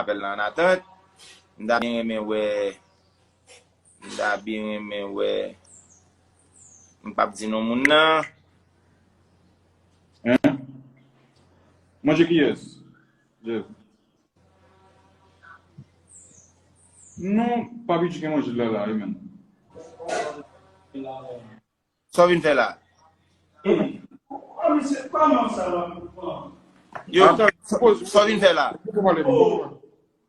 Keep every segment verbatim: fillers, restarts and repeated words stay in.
apèl la an atant. M ta byen renmen wè. M ta byen renmen wè. M p ap di non moun nan. Hein? Manje kiyès? Jeff. Non, Papi Chicken manje la la, wi, menm. Sa w vin fè la? Yo, sa w vin fè la?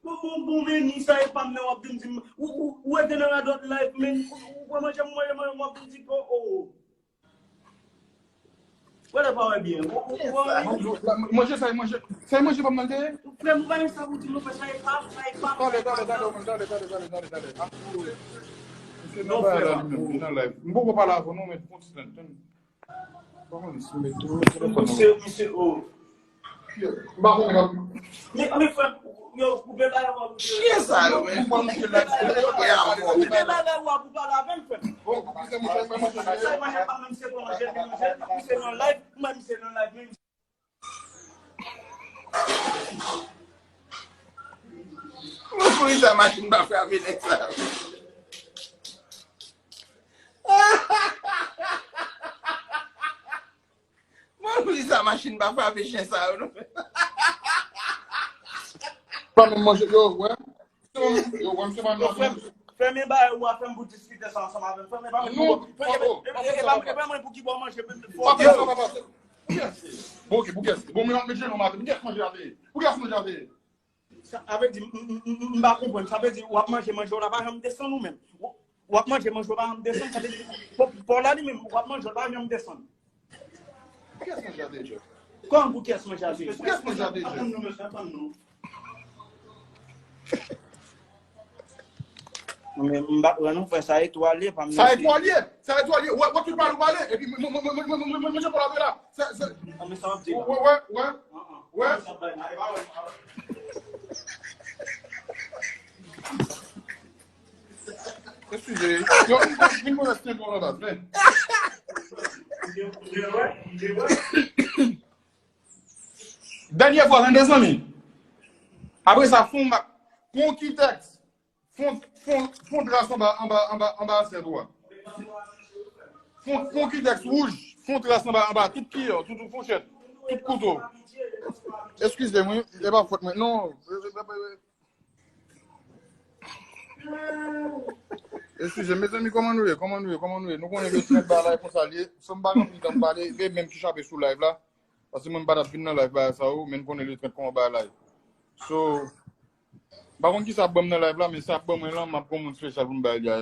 Bon, bon, bon, vini, sa e pa m, men w ap vin di m, ou, ou, ou rete nan radòt live, men, ou, ou, ou manje, manje, manje, w ap vin di, oh, oh. Wè lè pa wè byen. Ou, ou, ou, ou, Manje, sa e manje, sa e manje pa m nan l te ye? Frè m, ou pa gen sa pou di m, non, frè, sa e pa, sa e pa, Talè, talè, talè, talè, talè, talè, talè, talè. Misye nan bagay la, li menm, li nan live. M poko pale avè w, non, men fon ti tan, tann. Misye, misye, oh. M pa konnen. Men, men frè, yo, koupe bagay w ap koupe. Chyen sa yo, men. Koupe bagay w ap koupe avè m, frè. Sa manje pa menm se pou manje, li manje, misye nan live, mwen, misye nan live, men. Mwen, poukisa machin pa frape nèg sa yo? Mwen, poukisa machin pa frape chen sa yo, non? Pa menm manje, yo, wè. Yo, wè, misye pa menm manje. Fèmen bagay ou a fè m pou diskite sa ansanm avè m. Fèmen pa mwen pou, e pa mwen pou ki bò manje, men fò. Bon, ok, pou kiyès? Bon, men w ap met jenou maten. Pou kiyès manje a te ye? Pou kiyès manje a te ye? Sa vle di, m, m, m, m, m pa konprann. Sa vle di, w ap manje, manje w la pa janm desann ou menm. W, w ap manje, manje w pa janm desann. Sa vle di, pou, pou la li menm, w ap manje, w pa janm desann. Pou kiyès manje a te ye, Jeff? Kòman pou kiyès manje a te ye? Pou kiyès manje a te ye, Jeff? Atann non, mesye, atann non. Men m pa pran non, frè, sa etwal ye, pa m. Sa etwal ye, sa etwal ye. Wè, wè, tout pale ou pale. Epi mwen, mwen, mwen, mwen, mwen, mwen, mwen, mwen, mwen, mwen, la. Sa, sa. Wè, wè, wè. Wè. Eskize. Yo, vin, vin, vin, vin, vin, vin, vin, vin. Dènyè fwa, tande, zanmi. Apre sa, fon mak, fon kitèks, fon, fon, fon tras anba, anba, anba, anba asèt ou a. Fon, fon kitèks wouj, fon tras anba, anba tout kiyè, tout fouchèt, tout kouto. Eskize m, wi, e pa fòt mwen. Non. Eskize m, mezanmi, kòman nou ye? Kòman nou ye? Kòman nou ye? Nou konnen ke trèt bagay konsa l ye. San m pa gen anpil tan m pale, e menm ki chape sou live la. Paske mwen m pa t ap vin nan live bagay sa yo, men n konnen le trèt kòman bagay la ye. So, m pa konn kisa ap ban m nan live la, men sa ap ban mwen lan, m ap gon moun espesyal pou m bay li a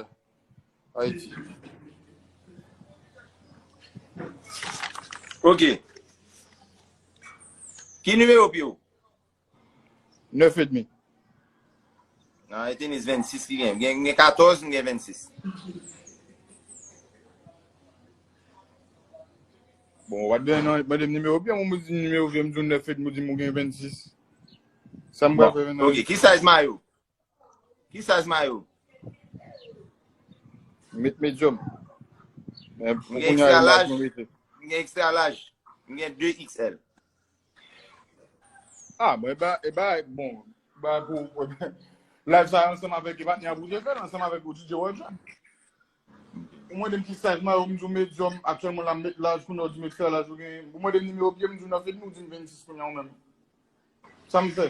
Ayiti. Ok. Ki nimewo pye w? Nèf edmi. Nan, e tenis vennsis ki gen. Gen, gen katòz, m gen vennsis. Bon, w ap gen nan, mande m nimewo pye m, ou di m nimewo pye m, di w nèf edmi, ou di m ou gen vennsis. Sa m pral fè menm? Ok, ki size mayo? Ki size mayo? Met medium. Men pou kounye a, e laj mwen mete. M gen extra laj. M gen de X L. Ah, mwen ba, e ba, bon, ba pou, live sa ansanm avèk e patnè a pou te fè l, ansanm avèk ou D J Roger. Ou mande m ki size mayo, m di w medium, aktyèlman la m met laj, kounye a w di m extra laj, ou gen, ou mande m nimewo pye m, m di w nèf edmi, ou di m vennsis kounye a ou menm. Sa m fè?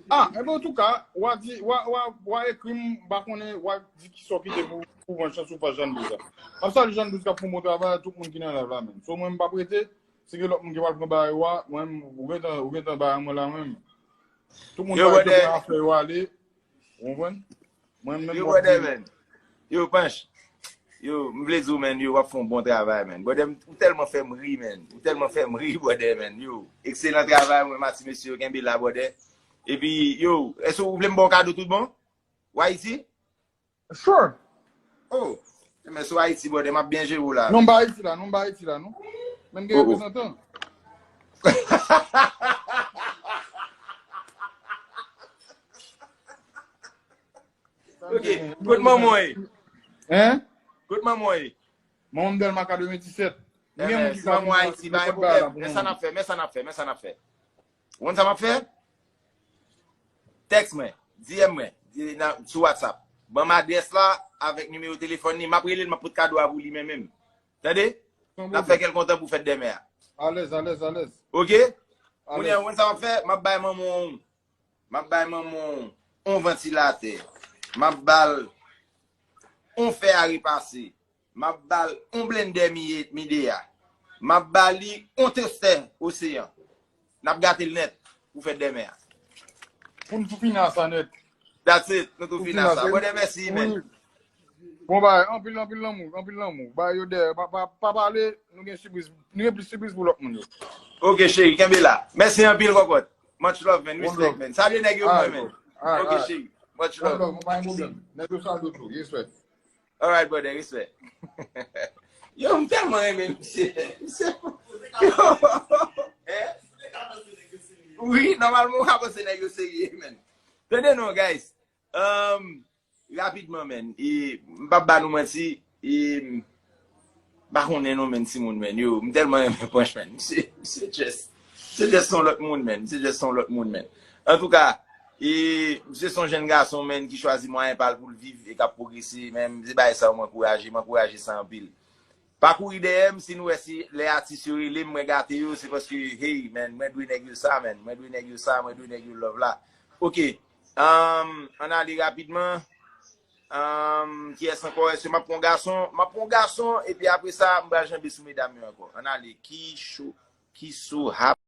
Ah, enben, antouka, w a di, w a, w a, w a ekri m, m pa konnen, w a di kisa w kite pou, pou pran chans ou fas Jean Douze la. M ap salye Jean Douze k ap fè yon bon travay, tout moun ki nan live la menm. So, mwen, m p ap rete, si gen lòt moun ki pral pran bagay ou a, mwen, ou gentan, ou gentan bagay mwen la menm. Tout moun pral fè afè yo ale. Ou konprann? Mwen menm, yo, brother, man. Yo, Panch. Yo, m vle di w, man, yo, w ap fè yon bon travay, man. Brother, m, ou tèlman fè m ri, man. Ou tèlman fè m ri, brother, man. Yo, ekselan travay, mwen, mati mesye, yo, kenbe la, brother. Epi, yo, èske ou vle m ba w kado tout bon? Ou Ayiti? Sure. Oh, men sou Ayiti, brother, m ap byen jere w la. Non, m pa Ayiti la, non, m pa Ayiti la, non. Men m gen reprezantan. Ok, kot manman w ye? Hein? Kot manman w ye? Manman m Dèlma katreventisèt. M gen moun ki ka vin nan, nan kòd bagay la pou manman m. Men sa n ap fè, men sa n ap fè, men sa n ap fè. Ou konn sa m ap fè? Tèks mwen, D M mwen, di- nan- sou WhatsApp. Ban m adrès la avèk nimewo telefòn li. M ap rele l, m ap pot kado a pou li menm menm. Tande? N ap fè kè l kontan pou fèt dèmen an. Alèz, alèz, alèz. Oke? Kounye a, wè sa m ap fè? M ap bay manman w. M ap bay manman w yon vantilatè. M ap ba l yon fè a repase. M ap ba l yon blendè Miye- Midea. M ap ba li yon tostè Oseyan. N ap gate l nèt pou fèt dèmen an. Pou n tou fini a sa nèt. That's it. Nou tou fini a sa. Brother, mèsi, man. Bon bagay, anpil, anpil lanmou, anpil lanmou. Ba yo dèyè, pa, pa, pa pale, nou gen sipriz, nou gen plis sipriz pou lòt moun yo. Ok, cheri, kenbe la. Mèsi anpil, kòkòt. Much love, man. Respect, man. Salye nèg yo pou mwen, man. Ok, cheri. Much love. Bon, pa gen pwoblèm. Nèg yo salye w tou. Respect. Alright, brother, respect. Yo, m tèlman renmen misye. Misye. Yo. Eh? Wi, nòmalman, w ka panse nèg yo serye, man. Tande non, guys. Um, rapidman, man. E, m p ap ba nou manti. E, m pa konnen non, man, timoun, man. Yo, m tèlman renmen Panch, man. Misye, misye just, misye just son lòt moun, man. Misye just son lòt moun, man. Antouka, e, misye son jèn gason, man, ki chwazi mwayen pa l pou l viv e k ap pwogrese, man. Se bagay sa yo m ankouraje, m ankouraje sa anpil. Pa kouri dèyè m, si nou wè se lè atis yo rele m, mwen gate yo, se paske, hey, man, mwen dwe nèg yo sa, man. Mwen dwe nèg yo sa, mwen dwe nèg yo love la. Ok. Um, ann ale rapidman. Um, kiyès ankò? Èske m ap pran gason? M ap pran gason, epi apre sa, m pral janbe sou medam yo ankò. Ann ale. Ki cho, ki so hap